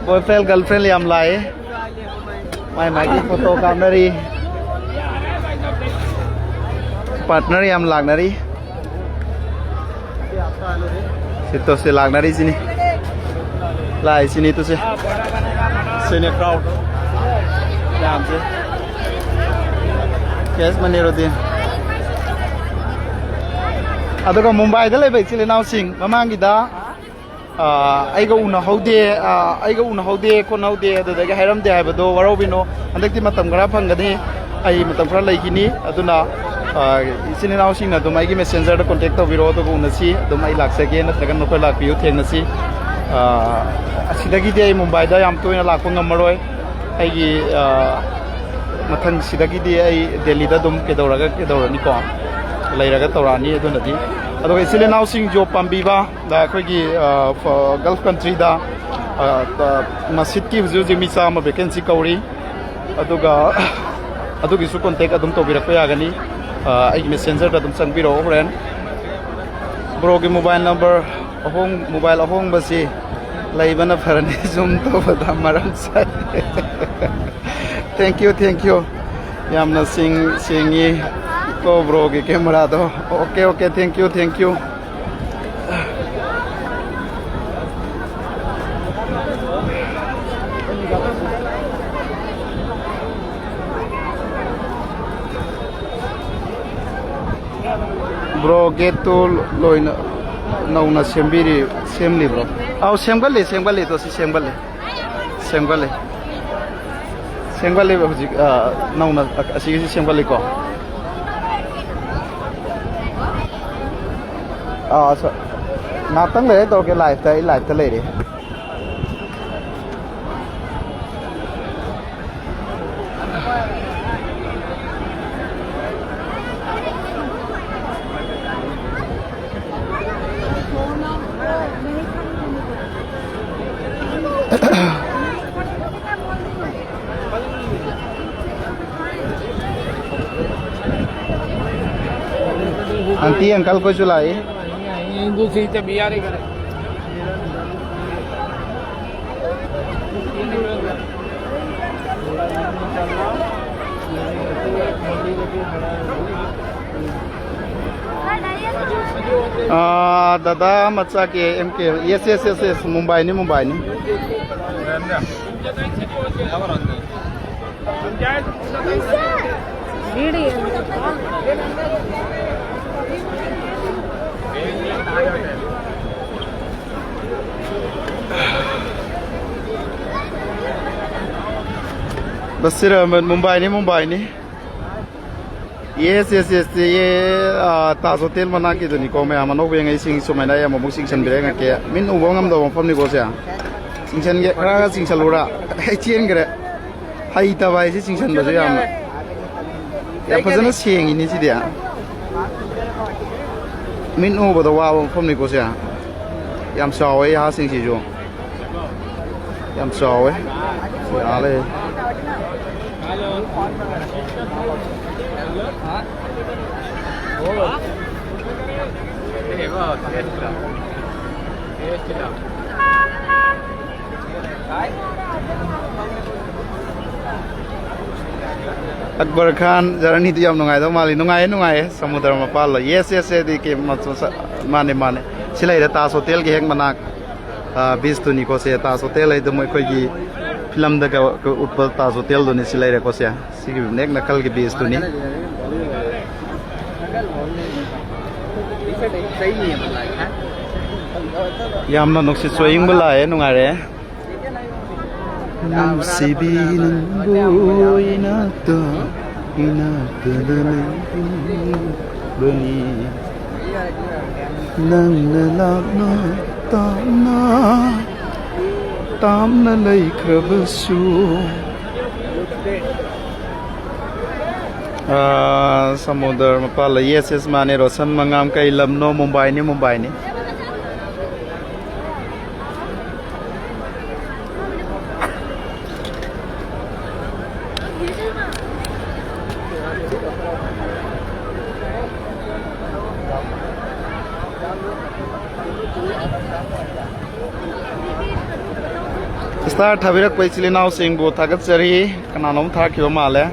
Boyfriend girlfriend ꯌꯥꯝ ꯂꯥꯛꯑꯦ꯫ ꯃꯥꯏ ꯃꯥꯒꯤ photo ꯀꯥꯞꯅꯔꯤ꯫ Partner ꯌꯥꯝ ꯂꯥꯛꯅꯔꯤ꯫ ꯁꯤ ꯇꯣ, ꯁꯤ ꯂꯥꯛꯅꯔꯤꯁꯤꯅꯤ꯫ ꯂꯥꯛꯏꯁꯤꯅꯤ ꯇꯨꯁꯦ꯫ ꯁꯤꯅꯤ crowd ꯃꯌꯥꯝꯁꯦ꯫ Cash money routine꯫ ꯑꯗꯨꯒ ꯃꯨꯝꯕꯥꯏꯗ ꯂꯩꯕ ꯏꯆꯤꯜ ꯏꯅꯥꯎꯁꯤꯡ ꯃꯃꯥꯡꯒꯤꯗ, ꯑ, ꯑꯩꯒ ꯎꯅꯍꯧꯗꯦ, ꯑ, ꯑꯩꯒ ꯎꯅꯍꯧꯗꯦ ꯈꯣꯠꯅꯍꯧꯗꯦ, ꯑꯗꯨꯗꯒꯤ ꯍꯥꯏꯔꯝꯗꯦ ꯍꯥꯏꯕꯗꯣ ꯋꯥꯔꯧꯕꯤꯅꯣ꯫ ꯍꯟꯗꯛꯇꯤ ꯃꯇꯝ ꯈꯔ ꯐꯪꯒꯅꯤ, ꯑꯩ ꯃꯇꯝ ꯈꯔ ꯂꯩꯈꯤꯅꯤ꯫ ꯑꯗꯨꯅ, ꯑ, ꯏꯆꯤꯟ ꯏꯅꯥꯎꯁꯤꯡꯅ ꯑꯗꯨꯝ ꯑꯩꯒꯤ Messengerꯗ contact ꯇꯧꯕꯤꯔꯛꯑꯣ, ꯑꯗꯨꯒ ꯎꯅꯁꯤ꯫ ꯑꯗꯨꯝ ꯑꯩ ꯂꯥꯛꯆꯒꯦ, ꯅꯠꯇ꯭ꯔꯒ ꯅꯈꯣꯏ ꯂꯥꯛꯄꯤꯌꯨ, ꯊꯦꯡꯅꯁꯤ꯫ ꯑ, ꯑꯁꯤꯗꯒꯤꯗꯤ ꯑꯩ ꯃꯨꯝꯕꯥꯏꯗ ꯌꯥꯝ ꯇꯣꯏꯅ ꯂꯥꯛꯄ ꯉꯝꯃꯔꯣꯏ꯫ ꯑꯩꯒꯤ, ꯑ, ꯃꯊꯪꯁꯤꯗꯒꯤꯗꯤ ꯑꯩ ꯗꯦꯜꯂꯤꯗ ꯑꯗꯨꯝ ꯀꯩꯗꯧꯔꯒ, ꯀꯩꯗꯧꯔꯅꯤꯀꯣ, ꯂꯩꯔꯒ ꯇꯧꯔꯛꯑꯅꯤ꯫ ꯑꯗꯨꯅꯗꯤ, ꯑꯗꯨꯒ ꯏꯆꯤꯜ ꯏꯅꯥꯎꯁꯤꯡ job ꯄꯥꯝꯕꯤꯕ, ꯑ, ꯑꯩꯈꯣꯏꯒꯤ, ꯑ, ꯐ-, Gulf countryꯗ, ꯑ, ꯑ, ꯃꯁꯤꯠꯀꯤ ꯍꯧꯖꯤꯛ ꯍꯧꯖꯤꯛ ꯃꯤ ꯆꯥꯝꯃ vacancy ꯀꯧꯔꯤ꯫ ꯑꯗꯨꯒ ꯑꯗꯨꯒꯤꯁꯨ contact ꯑꯗꯨꯝ ꯇꯧꯕꯤꯔꯛꯄ ꯌꯥꯒꯅꯤ꯫ ꯑ, ꯑꯩꯒꯤ Messengerꯗ ꯑꯗꯨꯝ ꯆꯪꯕꯤꯔꯛꯑꯣ ꯍꯣꯔꯦꯟ꯫ Broꯒꯤ mobile number ꯑꯍꯣꯡ-, mobile ꯑꯍꯣꯡꯕꯁꯤ ꯂꯩꯕꯅ ꯐꯔꯅꯤ꯫ Zoom ꯇꯧꯕꯗ ꯃꯔꯝ ꯆꯥꯏ꯫ Thank you, thank you꯫ ꯌꯥꯝꯅ ꯁꯦꯡ-, ꯁꯦꯡꯉꯤ꯫ ꯀꯣ ꯕ꯭ꯔꯣꯒꯤ ꯀꯦꯃꯦꯔꯥꯗꯣ꯫ Okay, okay, thank you, thank you꯫ Bro, ꯒꯦꯠꯇꯨ ꯂꯣꯏꯅ ꯅꯧꯅ ꯁꯦꯝꯕꯤꯔꯤ, ꯁꯦꯝꯂꯤꯕ꯭ꯔꯣ? ꯑꯧ, ꯁꯦꯝꯒꯠꯂꯤ, ꯁꯦꯝꯒꯠꯂꯤ, ꯇꯣ, ꯁꯤ ꯁꯦꯝꯒꯠꯂꯤ꯫ ꯁꯦꯝꯒꯠꯂꯤ꯫ ꯁꯦꯝꯒꯠꯂꯤꯕ ꯍꯧꯖꯤꯛ, ꯑ, ꯅꯧꯅ ꯑꯁꯤꯒꯤꯁꯤ ꯁꯦꯝꯒꯠꯂꯤꯀꯣ꯫ ꯑꯥ, ꯁ-, ꯉꯥꯛꯇꯪ ꯂꯩꯔ ꯇꯧꯔꯛꯀꯦ, live-ꯇ, ꯑꯩ live-ꯇ ꯂꯩꯔꯤ꯫ Aunty, uncle, कोई चुलाई? दूसरी तबीयत। ꯑꯥ, ꯗꯗꯥ ꯃꯆꯥ K M K. Yes, yes, yes, yes. ꯃꯨꯝꯕꯥꯏꯅꯤ, ꯃꯨꯝꯕꯥꯏꯅꯤ꯫ ꯕꯁꯤꯔ ꯑꯍꯃꯗ, ꯃꯨꯝꯕꯥꯏꯅꯤ, ꯃꯨꯝꯕꯥꯏꯅꯤ꯫ Yes, yes, yes, yes, ꯑꯥ, ꯇꯥꯖ ꯍꯣꯇꯦꯜ ꯃꯅꯥꯛꯀꯤꯗꯨꯅꯤꯀꯣ, ꯃꯌꯥꯝ ꯑꯅꯧꯕ ꯌꯦꯡꯉꯛꯏꯁꯤꯡ, ꯁꯨꯃꯥꯏꯅ ꯑꯩ ꯑꯃꯨꯛ ꯆꯤꯡꯁꯤꯟꯕꯤꯔꯦ ꯉꯛꯀꯦ꯫ ꯃꯤꯠ ꯎꯕ ꯉꯝꯗꯕ ꯃꯐꯝꯅꯤꯀꯣ ꯁꯦ꯫ ꯆꯤꯡꯁꯤꯟꯒꯦ, ꯈꯔ ꯈꯔ ꯆꯤꯡꯁꯤꯜꯂꯨꯔꯥ? ꯑꯩ ꯆꯦꯟꯈ꯭ꯔꯦ꯫ ꯍꯩꯇꯕ ꯍꯥꯏꯁꯦ ꯆꯤꯡꯁꯤꯟꯕꯁꯨ ꯌꯥꯝꯅ꯫ ꯌꯥꯝ ꯐꯖꯅ ꯁꯦꯡꯉꯤꯅꯤ ꯁꯤꯗꯤ꯫ ꯃꯤꯠ ꯎꯕꯗ ꯋꯥꯕ ꯃꯐꯝꯅꯤꯀꯣ ꯁꯦ꯫ ꯌꯥꯝ ꯆꯥꯎꯋꯦ ꯌꯥꯍꯥꯁꯤꯡꯁꯤꯁꯨ꯫ ꯌꯥꯝ ꯆꯥꯎꯋꯦ꯫ ꯌꯥ ꯂꯩ꯫ ꯑꯛꯕꯔ ꯈꯥꯟ ꯖꯔꯅꯤꯗꯨ ꯌꯥꯝ ꯅꯨꯡꯉꯥꯏꯗꯧ ꯃꯥꯜꯂꯤ꯫ ꯅꯨꯡꯉꯥꯏꯌꯦ, ꯅꯨꯡꯉꯥꯏꯌꯦ꯫ ꯁꯃꯨꯗ꯭ꯔ ꯃꯄꯥꯜꯂꯣ? Yes, yes, ꯑꯗꯨꯗꯤ ꯀꯦ-, ꯃ-, ꯁ-, ꯁ-, ꯃꯥꯅꯦ, ꯃꯥꯅꯦ꯫ ꯁꯤ ꯂꯩꯔꯦ, ꯇꯥꯖ ꯍꯣꯇꯦꯜꯒꯤ ꯍꯦꯛ ꯃꯅꯥꯛ, ꯑ, ꯕꯤꯆꯇꯨꯅꯤꯀꯣ ꯁꯦ꯫ ꯇꯥꯖ ꯍꯣꯇꯦꯜ ꯍꯥꯏꯗꯣ ꯃꯣꯏ ꯑꯩꯈꯣꯏꯒꯤ ꯐꯤꯂꯝꯗꯒ ꯎꯠꯄ ꯇꯥꯖ ꯍꯣꯇꯦꯜꯗꯨꯅꯤ ꯁꯤ ꯂꯩꯔꯦꯀꯣ ꯁꯦ꯫ ꯁꯤꯒꯤ ꯅꯦꯛ ꯅꯥꯀꯜꯒꯤ ꯕꯤꯆꯇꯨꯅꯤ꯫ ꯌꯥꯝꯅ ꯅꯨꯡꯁꯤꯠꯁꯨ ꯑꯏꯪꯕ ꯂꯥꯛꯑꯦ, ꯅꯨꯡꯉꯥꯏꯔꯦ꯫ ꯅꯨꯡꯁꯤꯕꯤ ꯅꯪꯕꯨ ꯏꯅꯥꯛꯇ, ꯏꯅꯥꯛꯇ ꯂꯩꯕꯅꯤ꯫ ꯅꯪꯅ ꯂꯥꯞꯅ ꯇꯥꯞꯅ, ꯇꯥꯞꯅ ꯂꯩꯈ꯭ꯔꯕꯁꯨ꯫ ꯑꯥ, ꯁꯃꯨꯗ꯭ꯔ ꯃꯄꯥꯜ ꯂꯩ꯫ Yes, yes, ꯃꯥꯅꯦ, ꯔꯣꯁꯟ ꯃꯉꯥꯝ꯫ ꯀꯩ ꯂꯝꯅꯣ? ꯃꯨꯝꯕꯥꯏꯅꯤ, ꯃꯨꯝꯕꯥꯏꯅꯤ꯫ Star ꯊꯥꯕꯤꯔꯛꯄ ꯏꯆꯤꯜ ꯏꯅꯥꯎꯁꯤꯡꯕꯨ ꯊꯥꯒꯠꯆꯔꯤ꯫ ꯀꯅꯥꯅꯣꯝ ꯊꯥꯔꯛꯈꯤꯕ ꯃꯥꯜꯂꯦ꯫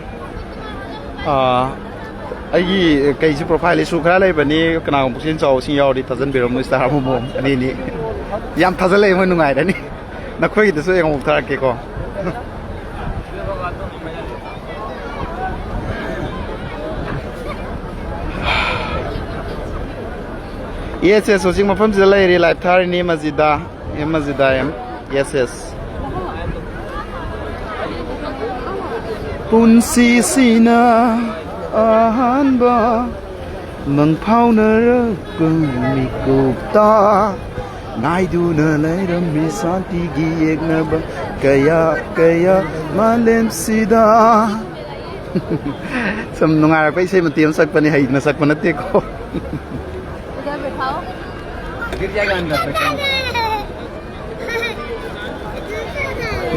ꯑꯥ, ꯑꯩꯒꯤ ꯀꯩꯁꯤ profile issue ꯈꯔ ꯂꯩꯕꯅꯤ꯫ ꯀꯅꯥꯒꯨꯝꯕ ꯄꯨꯛꯆꯦꯜ ꯆꯥꯎꯕꯁꯤꯡ ꯌꯥꯎꯔꯗꯤ ꯊꯥꯖꯟꯕꯤꯔꯝꯃꯨ꯫ Star ꯑꯃꯃꯝ, ꯑꯅꯤ ꯑꯅꯤ꯫ ꯌꯥꯝ ꯊꯥꯖꯜꯂꯛꯑꯦ, ꯃꯣꯏ ꯅꯨꯡꯉꯥꯏꯔꯅꯤ꯫ ꯅꯈꯣꯏꯒꯤꯗꯁꯨ ꯑꯩ ꯑꯃꯨꯛ ꯊꯥꯔꯛꯀꯦꯀꯣ꯫ Yes, yes, ꯍꯧꯖꯤꯛ ꯃꯐꯝꯁꯤꯗ ꯂꯩꯔꯤ, live ꯊꯥꯔꯤꯅꯤ꯫ Majida, M Majida M. Yes, yes꯫ ꯄꯨꯟꯁꯤꯁꯤꯅ ꯑꯍꯥꯟꯕ ꯃꯪ ꯐꯥꯎꯅꯔꯛꯄ ꯃꯤꯀꯨꯞꯇ ꯉꯥꯏꯗꯨꯅ ꯂꯩꯔꯝꯃꯤ ꯁꯥꯟꯇꯤꯒꯤ ꯌꯦꯛꯅꯕ ꯀꯌꯥ ꯀꯌꯥ ꯃꯥꯂꯦꯝꯁꯤꯗ꯫ ꯁꯨꯝ ꯅꯨꯡꯉꯥꯏꯔꯛꯄ ꯏꯁꯩ ꯃꯇꯦꯛ ꯑꯃ ꯁꯛꯄꯅꯤ, ꯍꯩꯅ ꯁꯛꯄ ꯅꯠꯇꯦꯀꯣ꯫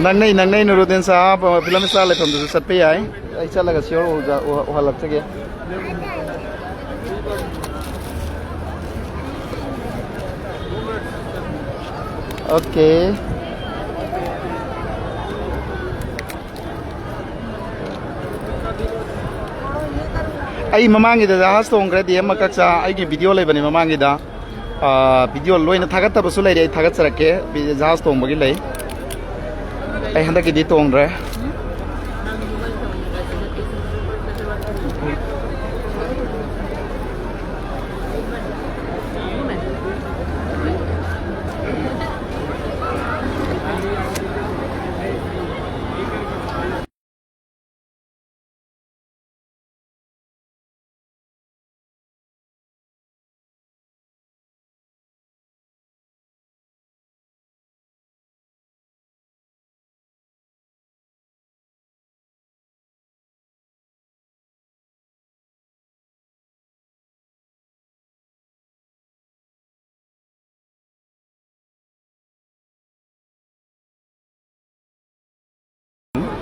ꯅꯪꯅꯩ, ꯅꯪꯅꯩ, ꯅꯨꯔꯨꯗꯤꯟ ꯁꯍꯥꯕ ꯐꯤꯂꯝ ꯁ꯭ꯇꯥꯔ ꯂꯩꯐꯝꯗꯨꯁꯨ ꯆꯠꯄ ꯌꯥꯏ꯫ ꯑꯩ ꯆꯠꯂꯒ sure ꯎꯖ-, ꯎ-, ꯎꯍꯜꯂꯛꯆꯒꯦ꯫ Okay꯫ ꯑꯩ ꯃꯃꯥꯡꯒꯤꯗ ꯖꯍꯥꯖ ꯇꯣꯡꯈ꯭ꯔꯦ, ꯗꯤ ꯑꯦꯝ ꯃꯀꯛꯆꯥ꯫ ꯑꯩꯒꯤ ꯚꯤꯗꯤꯑꯣ ꯂꯩꯕꯅꯦ ꯃꯃꯥꯡꯒꯤꯗ꯫ ꯑꯥ, ꯚꯤꯗꯤꯑꯣ ꯂꯣꯏꯅ ꯊꯥꯒꯠꯇꯕꯁꯨ ꯂꯩꯔꯦ, ꯑꯩ ꯊꯥꯒꯠꯆꯔꯛꯀꯦ꯫ ꯖꯍꯥꯖ ꯇꯣꯡꯕꯒꯤ ꯂꯩ꯫ ꯑꯩ ꯍꯟꯗꯛꯀꯤꯗꯤ ꯇꯣꯡꯗ꯭ꯔꯦ꯫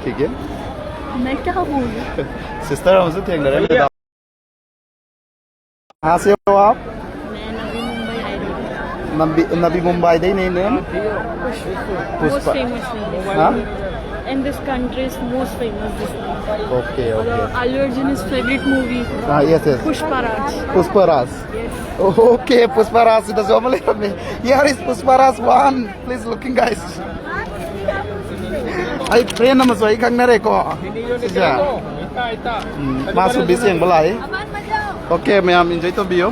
ठीक है। मैं क्या बोलूं? सिस्टर, हमसे थैंक करें। कहाँ से हो आप? मैं नवी मुंबई आई हूँ। नवी, नवी मुंबई दे नहीं, नहीं। पुष्पा। Most famous movie। हाँ? In this country is most famous this movie। Okay, okay। Allu Arjun is favorite movie। हाँ, yes, yes। Pushpa Raj. Pushpa Raj. Yes। Okay, Pushpa Raj से तो जो बोले हमें। Here is Pushpa Raj one। Please looking, guys꯫ ꯑꯩ ꯐ꯭ꯔꯦꯟ ꯑꯃꯁꯨ ꯑꯩ ꯈꯪꯅꯔꯦꯀꯣ꯫ ꯁꯤꯁꯦ꯫ ꯎꯝ, ꯃꯥꯁꯨ ꯕꯤꯁ ꯌꯦꯡꯕ ꯂꯥꯛꯏ꯫ Okay, ꯃꯌꯥꯝ enjoy ꯇꯧꯕꯤꯌꯨ꯫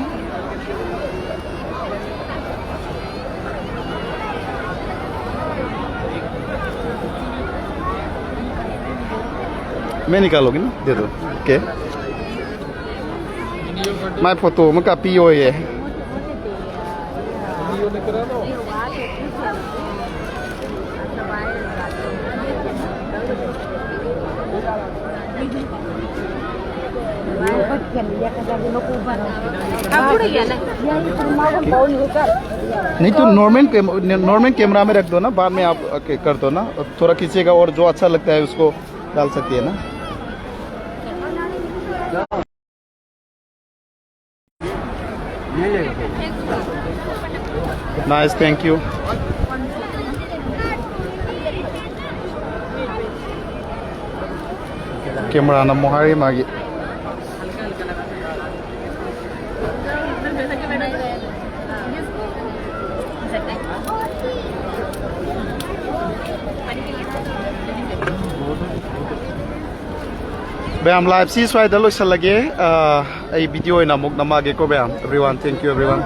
मैं निकालोगी ना? दे दो। Okay। My photo में कॉपी हो ये। नहीं तो नॉर्मल कैम-, नॉर्मल कैमरा में रख दो ना, बाद में आप, ओके, कर दो ना। थोड़ा खींचेगा और जो अच्छा लगता है उसको डाल सकती है ना। Nice, thank you. ꯀꯦꯃꯦꯔꯥꯅ ꯑꯃꯨꯛ ꯍꯥꯏꯔꯤ ꯃꯥꯒꯤ꯫ ꯃꯌꯥꯝ, live ꯁꯤ ꯁ꯭ꯋꯥꯏꯗ ꯂꯣꯏꯁꯤꯜꯂꯒꯦ꯫ ꯑ, ꯑꯩ video ꯑꯣꯏꯅ ꯑꯃꯨꯛ ꯅꯝꯃꯛꯑꯒꯦꯀꯣ ꯃꯌꯥꯝ꯫ Everyone, thank you everyone.